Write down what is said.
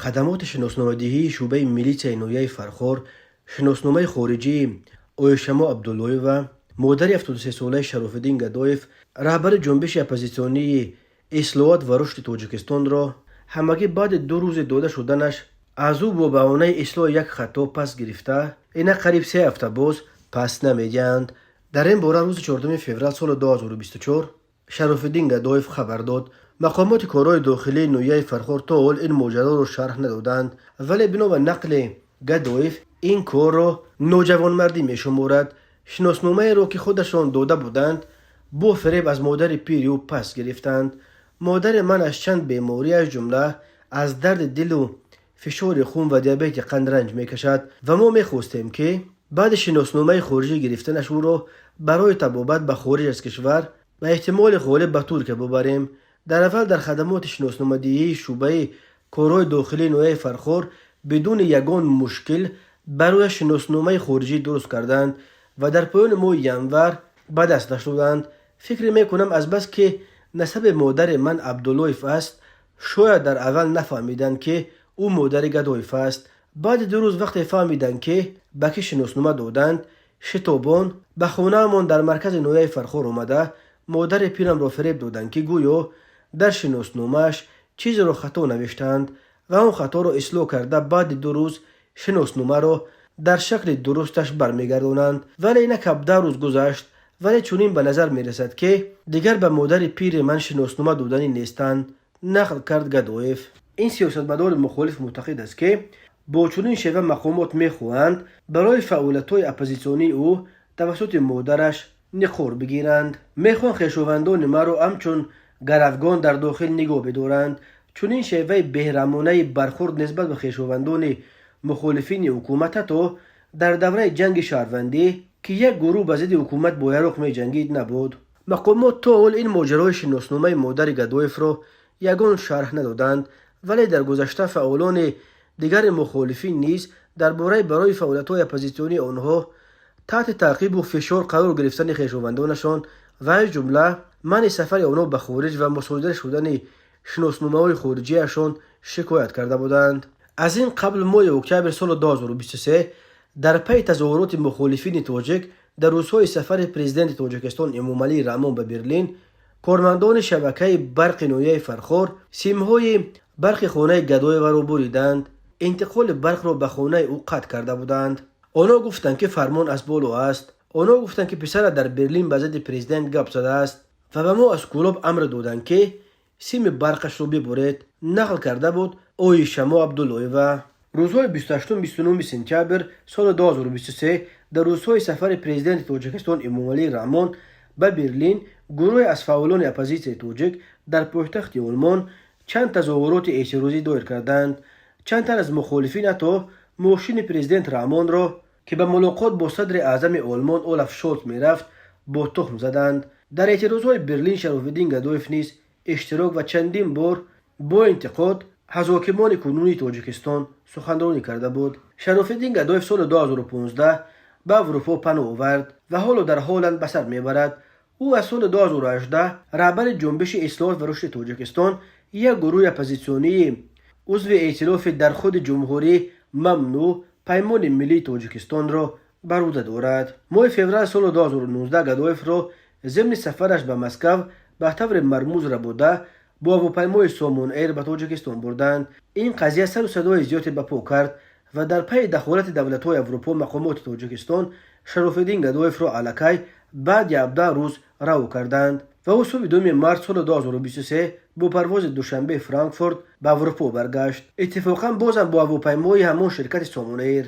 Хадамоти шиносномадиҳии шӯъбаи милитсияи ноҳияи Фархор шиносномаи хориҷии Оишамо Абдуллоева, модари 73-солаи Шарофиддин Гадоев, раҳбари ҷунбиши оппозитсионии Ислоҳот ва рушди Тоҷикистонро ҳамагӣ баъди 2 рӯзи дода шуданаш аз ӯ бо баҳонаи ислоҳи як хато пас гирифта, инак қариб 3 ҳафта боз пас намедиҳанд. Дар ин бора рӯзи 4 феврал соли 2024 Шарофиддин Гадоев хабар дод. Мақомоти корҳои дохилии ноҳияи Фархор то ҳол ин моҷароро шарҳ надоданд, вале бино ба нақли Гадоев ин корро ноҷавонмардӣ мешуморад. Шиносномаеро, ки худашон дода буданд, бо фиреб аз модари пири ӯ пас гирифтанд. Модари ман аз чанд беморӣ, аз ҷумла аз дарди дилу фишори хун ва диабети қанд ранҷ мекашад ва мо мехостем, ки баъди шиносномаи хориҷӣ гирифтанаш ӯро барои табобат ба хориҷ аз кишвар, ба эҳтимоли ғолиб ба Туркия бубарем. Дар аввал дар хадамоти шиносномадиҳии шӯъбаи корҳои дохилии ноҳияи Фархор бидуни ягон мушкил барояш шиносномаи хориҷӣ дуруст карданд ва дар поёни моҳи январ ба дасташ доданд. Фикр мекунам, азбас ки насаби модари ман Абдуллоев аст, шояд дар аввал нафаҳмиданд, ки ӯ модари Гадоев аст. Баъди 2 рӯз, вақте фаҳмиданд, ки ба кӣ шиноснома доданд, шитобон ба хонаамон дар маркази ноҳияи Фархор омада, модари пирамро фиреб доданд, ки гӯё дар шиносномааш чизеро хато навиштаанд ва он хаторо ислоҳ карда, баъди 2 рӯз шиносномаро дар шакли дурусташ бармегардонанд. Вале инак 17 рӯз гузашт, вале чунин ба назар мерасад, ки дигар ба модари пири ман шиноснома доданӣ нестанд, нақл кард Гадоев. Ин сиёсатмадори мухолиф мӯътақид аст, ки бо чунин шева мақомот мехоҳанд барои фаъолиятҳои оппозитсионии ӯ тавассути модараш ниқор бигиранд. Мехоҳанд хешовандони маро ҳамчун гаравгон дар дохил нигоҳ бидоранд. Чунин шеваи беҳрамонаи бархурд нисбат ба хешовандони мухолифини ҳукумат ҳатто дар давраи ҷанги шаҳрвандӣ, ки як гурӯҳ ба зидди ҳукумат бо яроқ меҷангид, набуд. Мақомот то ҳол ин моҷарои шиносномаи модари Гадоевро ягон шарҳ надоданд, вале дар гузашта фаъолони дигари мухолифин низ дар бораи барои фаъолиятҳои оппозитсионии онҳо таҳти таъқибу фишор қарор гирифтани хешовандонашон ва аз ҷумла манъи сафари онҳо ба хориҷ ва мусодира шудани шиносномаҳои хориҷиашон шикоят карда буданд. Аз ин қабл моҳи октябр соли 2023 дар пайи тазоҳуроти мухолифини тоҷик дар рӯзҳои сафари президенти Тоҷикистон Эмомалӣ Раҳмон ба Берлин, кормандони шабакаи барқи ноҳияи Фархор симҳои барқи хонаи Гадоеваро буриданд, интиқоли барқро ба хонаи ӯ қатъ карда буданд. Онҳо гуфтанд, ки фармон аз боло аст. Онҳо гуфтанд, ки писара дар Берлин ба зидди президент гап задааст ва ба мо аз Кӯлоб амр доданд, ки сими барқашро бибуред, нақл карда буд Оишамо Абдуллоева. Рӯзҳои 28-29 сентябр соли 2023, дар рӯзҳои сафари президенти Тоҷикистон Эмомалӣ Раҳмон ба Берлин, гурӯҳе аз фаъолони оппозитсияи тоҷик дар пойтахти Олмон чанд тазоҳуроти эътирозӣ доир карданд. Чанд тан аз мухолифин ҳатто мошини президент Раҳмонро, ки ба мулоқот бо садри аъзами Олмон Олаф Шолц мерафт, бо тухм заданд. Дар эътирозҳои Берлин Шарофиддин Гадоев низ иштирок ва чандин бор бо интиқод аз ҳокимони кунунии Тоҷикистон суханронӣ карда буд. Шарофиддин Гадоев соли 2015 ба Аврупо паноҳ овард ва ҳоло дар Ҳолланд ба сар мебарад. Ӯ аз соли 2018 раҳбари ҷунбиши Ислоҳот ва рушди Тоҷикистон, як гурӯҳи оппозитсионии узви эътилофи дар худи ҷумҳурӣ мамнӯъ Паймони миллии Тоҷикистонро бар ӯҳда дорад. Моҳи феврал соли 2019 Гадоевро зимни сафараш ба Москав ба таври мармуз рабуда, бо ҳавопаймои Сомон Эйр ба Тоҷикистон бурданд. Ин қазия сару садои зиёде ба по кард ва дар пайи дахолати давлатҳои Аврупо мақомоти Тоҷикистон Шарофиддин Гадоевро аллакай баъди 17 рӯз раҳо карданд ва ӯ субҳи 2 март соли 2023 бо парвози Душанбе Франкфурт ба Аврупо баргашт, иттифоқан бозам бо ҳавопаймои ҳамон ширкати Сомон Эйр.